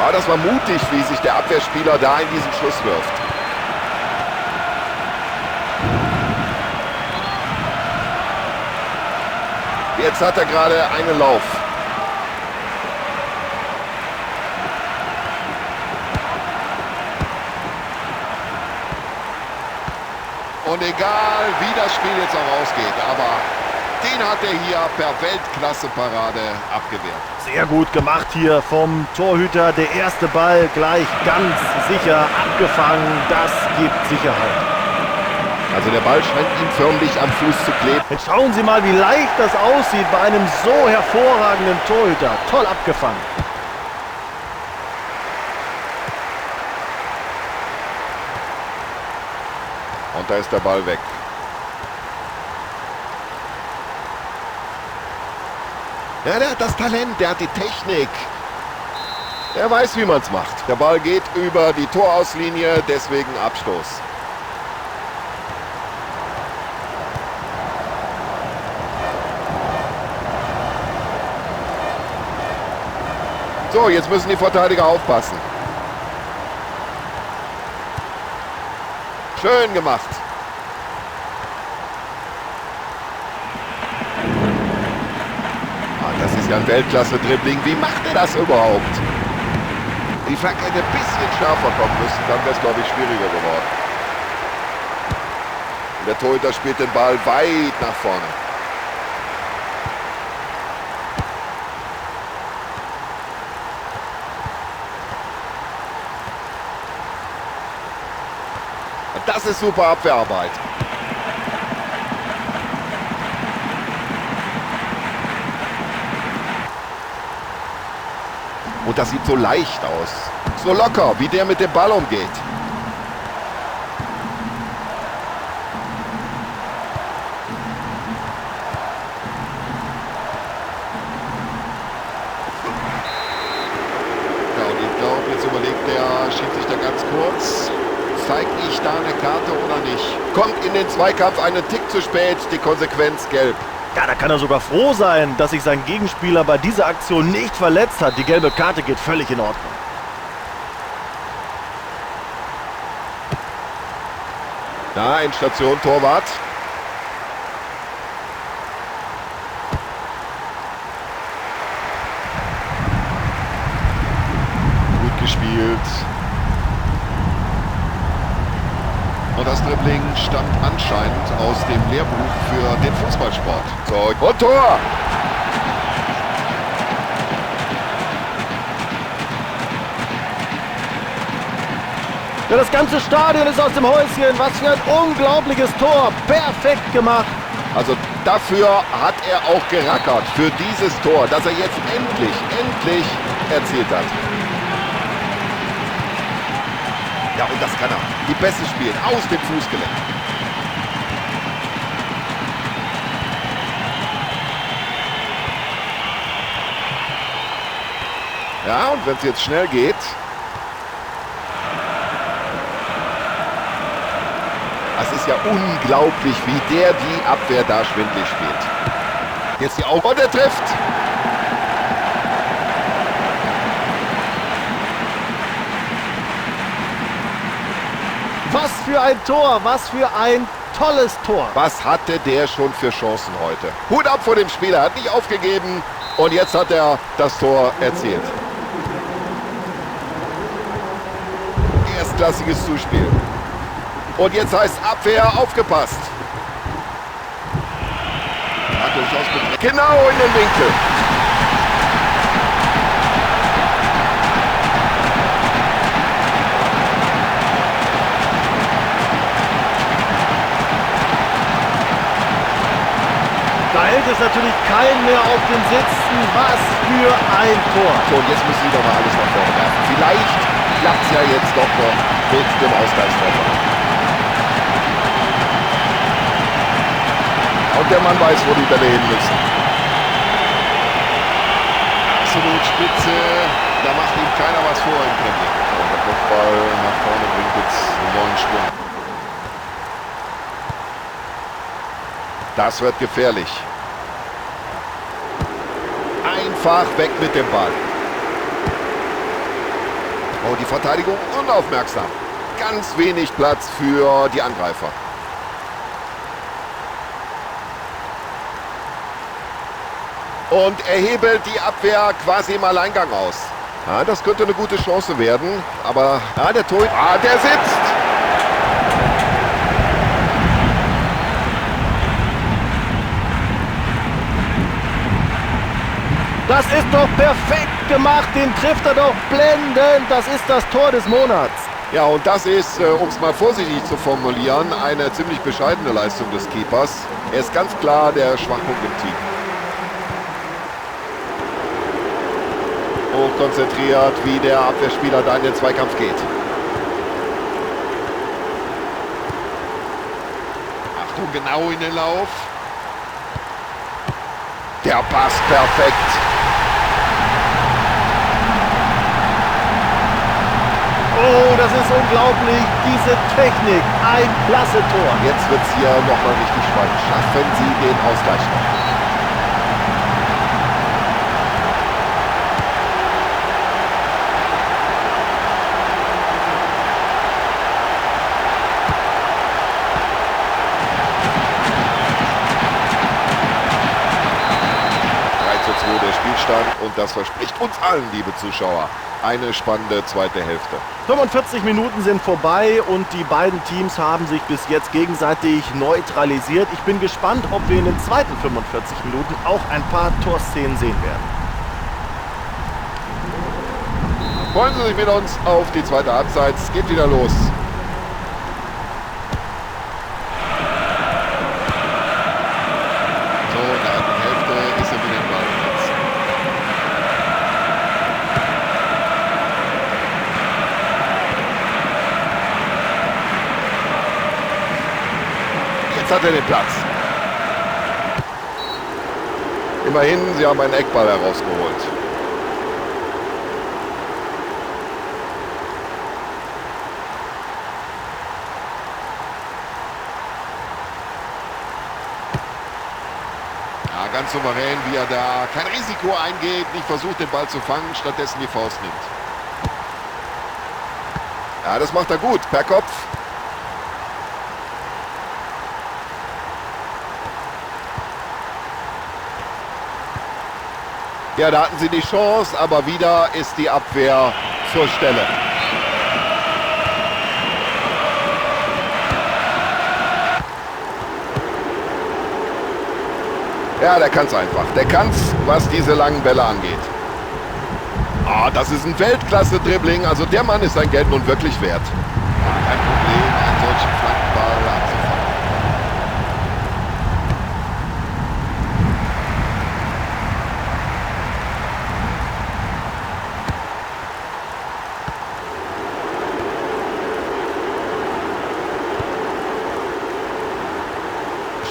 Ah, das war mutig, wie sich der Abwehrspieler da in diesen Schuss wirft. Jetzt hat er gerade einen Lauf. Und egal, wie das Spiel jetzt auch ausgeht, aber den hat er hier per Weltklasse-Parade abgewehrt. Sehr gut gemacht hier vom Torhüter. Der erste Ball gleich ganz sicher abgefangen. Das gibt Sicherheit. Also der Ball scheint ihm förmlich am Fuß zu kleben. Jetzt schauen Sie mal, wie leicht das aussieht bei einem so hervorragenden Torhüter. Toll abgefangen. Und da ist der Ball weg. Ja, der hat das Talent, der hat die Technik. Der weiß, wie man's macht. Der Ball geht über die Torauslinie, deswegen Abstoß. So, jetzt müssen die Verteidiger aufpassen. Schön gemacht. Ah, das ist ja ein Weltklasse-Dribbling. Wie macht er das überhaupt? Die Flanke hätte ein bisschen schärfer kommen müssen, dann wär's, glaub ich, schwieriger geworden. Und der Torhüter spielt den Ball weit nach vorne. Das ist super Abwehrarbeit. Und das sieht so leicht aus. So locker, wie der mit dem Ball umgeht. Ja, und ich glaube, jetzt überlegt der Schiedsrichter ganz kurz. Zeig ich da eine Karte oder nicht? Kommt in den Zweikampf einen Tick zu spät, die Konsequenz gelb. Ja, da kann er sogar froh sein, dass sich sein Gegenspieler bei dieser Aktion nicht verletzt hat. Die gelbe Karte geht völlig in Ordnung. Na, Endstation, Torwart. Gut gespielt. Und das Dribbling stammt anscheinend aus dem Lehrbuch für den Fußballsport. So, und Tor! Ja, das ganze Stadion ist aus dem Häuschen. Was für ein unglaubliches Tor. Perfekt gemacht. Also dafür hat er auch gerackert, für dieses Tor, das er jetzt endlich erzielt hat. Ja, und das kann er. Die Pässe spielen aus dem Fußgelenk. Ja, und wenn's jetzt schnell geht. Das ist ja unglaublich, wie der die Abwehr da schwindlig spielt. Jetzt die Augen. Und er trifft. Was für ein Tor, was für ein tolles Tor. Was hatte der schon für Chancen heute? Hut ab vor dem Spieler, hat nicht aufgegeben und jetzt hat er das Tor erzielt. Erstklassiges Zuspiel. Und jetzt heißt Abwehr, aufgepasst. Hat durchaus genau in den Winkel. Da hält es natürlich keinen mehr auf den Sitzen. Was für ein Tor. So, und jetzt müssen sie doch mal alles nach vorne werfen. Vielleicht klappt's ja jetzt doch noch mit dem Ausgleichstreffer. Und der Mann weiß, wo die Bälle hin müssen. Absolut spitze. Da macht ihm keiner was vor im Dribbling. Und der Kopfball nach vorne bringt jetzt einen neuen Schwung. Das wird gefährlich. Einfach weg mit dem Ball. Oh, die Verteidigung unaufmerksam. Ganz wenig Platz für die Angreifer. Und er hebelt die Abwehr quasi im Alleingang aus. Ja, das könnte eine gute Chance werden. Aber ja, der Torhüter, der sitzt! Das ist doch perfekt gemacht. Den trifft er doch blendend. Das ist das Tor des Monats. Ja, und das ist, um es mal vorsichtig zu formulieren, eine ziemlich bescheidene Leistung des Keepers. Er ist ganz klar der Schwachpunkt im Team. Hochkonzentriert, wie der Abwehrspieler da in den Zweikampf geht. Achtung, genau in den Lauf. Der passt perfekt. Oh, das ist unglaublich. Diese Technik. Ein klasse Tor. Jetzt wird's hier nochmal richtig spannend. Schaffen sie den Ausgleich noch? Der Spielstand, und das verspricht uns allen, liebe Zuschauer, eine spannende zweite Hälfte. 45 Minuten sind vorbei und die beiden Teams haben sich bis jetzt gegenseitig neutralisiert. Ich bin gespannt, ob wir in den zweiten 45 Minuten auch ein paar Torszenen sehen werden. Freuen Sie sich mit uns auf die zweite Halbzeit. Es geht wieder los. So, in der anderen Hälfte ist er wieder im Ballbesitz. Jetzt hat er den Platz. Immerhin, sie haben einen Eckball herausgeholt. Ja, ganz souverän, wie er da kein Risiko eingeht, nicht versucht, den Ball zu fangen, stattdessen die Faust nimmt. Ja, das macht er gut, per Kopf. Ja, da hatten sie die Chance, aber wieder ist die Abwehr zur Stelle. Ja, der kann's einfach. Der kann's, was diese langen Bälle angeht. Ah, das ist ein Weltklasse-Dribbling. Also der Mann ist sein Geld nun wirklich wert. Ja, kein Problem, einen solchen Flankenball abzufangen.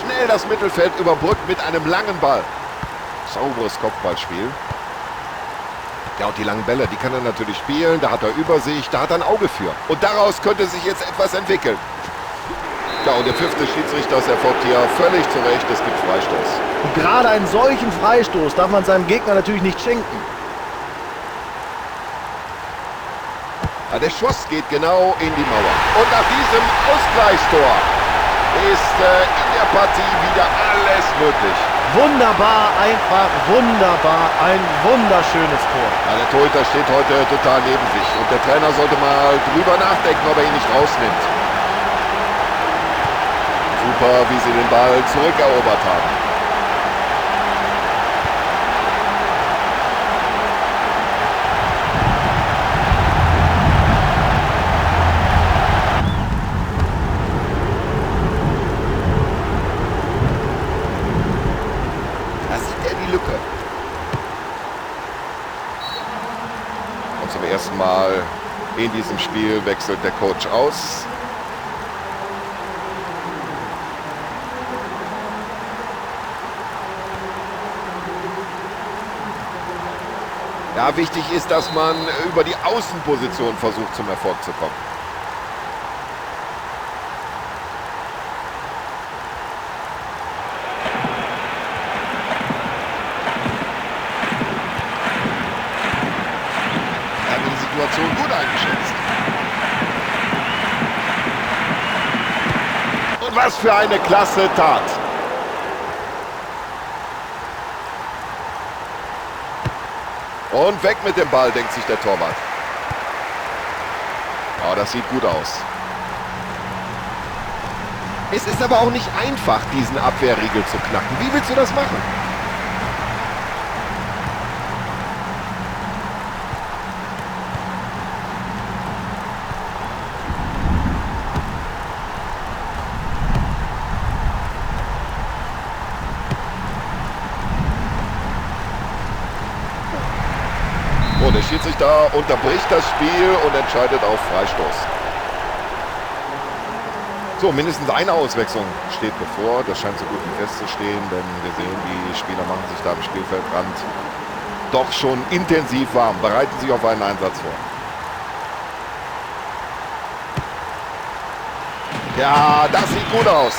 Schnell das Mittelfeld überbrückt mit einem langen Ball. Sauberes Kopfballspiel. Ja, und die langen Bälle, die kann er natürlich spielen. Da hat er Übersicht, da hat er ein Auge für. Und daraus könnte sich jetzt etwas entwickeln. Ja, und der Pfiff des Schiedsrichters erfolgt hier völlig zu Recht. Es gibt Freistoß. Und gerade einen solchen Freistoß darf man seinem Gegner natürlich nicht schenken. Ja, der Schuss geht genau in die Mauer. Und nach diesem Ausgleichstor ist in der Partie wieder alles möglich. Wunderbar, einfach wunderbar, ein wunderschönes Tor. Ja, der Torhüter steht heute total neben sich und der Trainer sollte mal drüber nachdenken, ob er ihn nicht rausnimmt. Super, wie sie den Ball zurückerobert haben. Zum ersten Mal in diesem Spiel wechselt der Coach aus. Ja, wichtig ist, dass man über die Außenposition versucht, zum Erfolg zu kommen. Situation gut eingeschätzt. Und was für eine klasse Tat. Und weg mit dem Ball, denkt sich der Torwart. Ja, das sieht gut aus. Es ist aber auch nicht einfach, diesen Abwehrriegel zu knacken. Wie willst du das machen? Oh, der Schiedsrichter unterbricht das Spiel und entscheidet auf Freistoß. So, mindestens eine Auswechslung steht bevor. Das scheint so gut wie festzustehen, denn wir sehen, die Spieler machen sich da am Spielfeldrand doch schon intensiv warm, bereiten sich auf einen Einsatz vor. Ja, das sieht gut aus.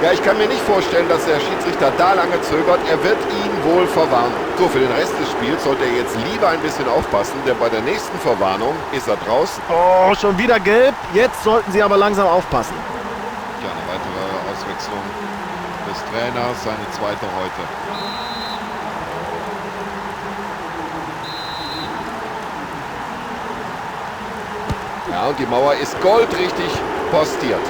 Ja, ich kann mir nicht vorstellen, dass der Schiedsrichter da lange zögert. Er wird ihn wohl verwarnen. So, für den Rest des Spiels sollte er jetzt lieber ein bisschen aufpassen, denn bei der nächsten Verwarnung ist er draußen. Oh, schon wieder gelb. Jetzt sollten sie aber langsam aufpassen. Ja, eine weitere Auswechslung des Trainers, seine zweite heute. Ja, und die Mauer ist goldrichtig postiert.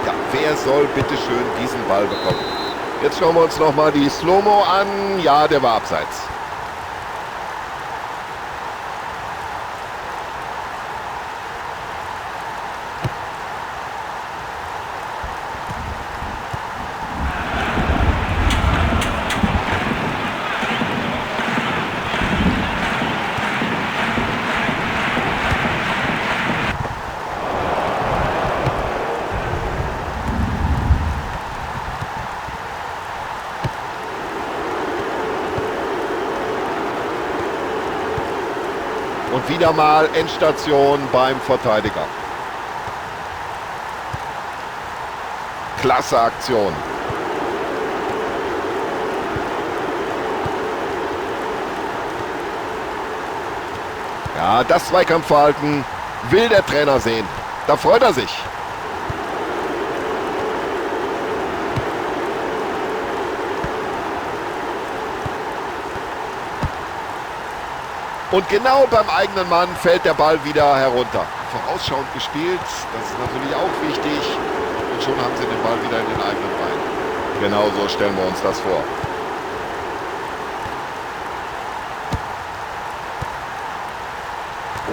Ja, wer soll bitte schön diesen Ball bekommen? Jetzt schauen wir uns nochmal die Slow-Mo an. Ja, der war abseits. Und wieder mal Endstation beim Verteidiger. Klasse Aktion. Ja, das Zweikampfverhalten will der Trainer sehen. Da freut er sich. Und genau beim eigenen Mann fällt der Ball wieder herunter. Vorausschauend gespielt, das ist natürlich auch wichtig. Und schon haben sie den Ball wieder in den eigenen Reihen. Genau so stellen wir uns das vor.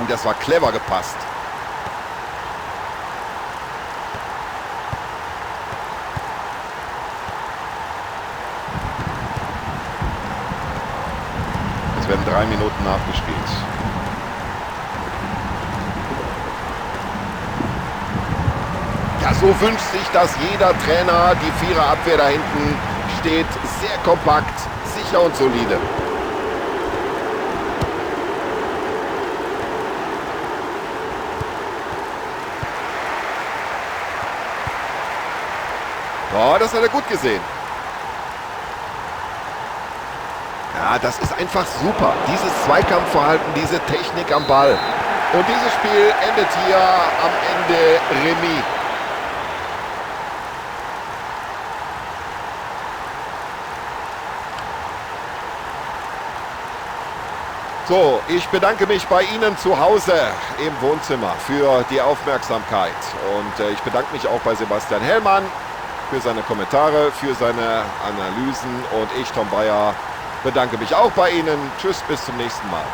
Und das war clever gepasst. Es werden 3 Minuten nachgespielt. Ja, so wünscht sich das jeder Trainer. Die Viererabwehr da hinten steht sehr kompakt, sicher und solide. Oh, das hat er gut gesehen. Ja, das ist einfach super. Dieses Zweikampfverhalten, diese Technik am Ball. Und dieses Spiel endet hier am Ende Remis. So, ich bedanke mich bei Ihnen zu Hause im Wohnzimmer für die Aufmerksamkeit. Und ich bedanke mich auch bei Sebastian Hellmann für seine Kommentare, für seine Analysen. Und ich, Tom Bayer, bedanke mich auch bei Ihnen. Tschüss, bis zum nächsten Mal.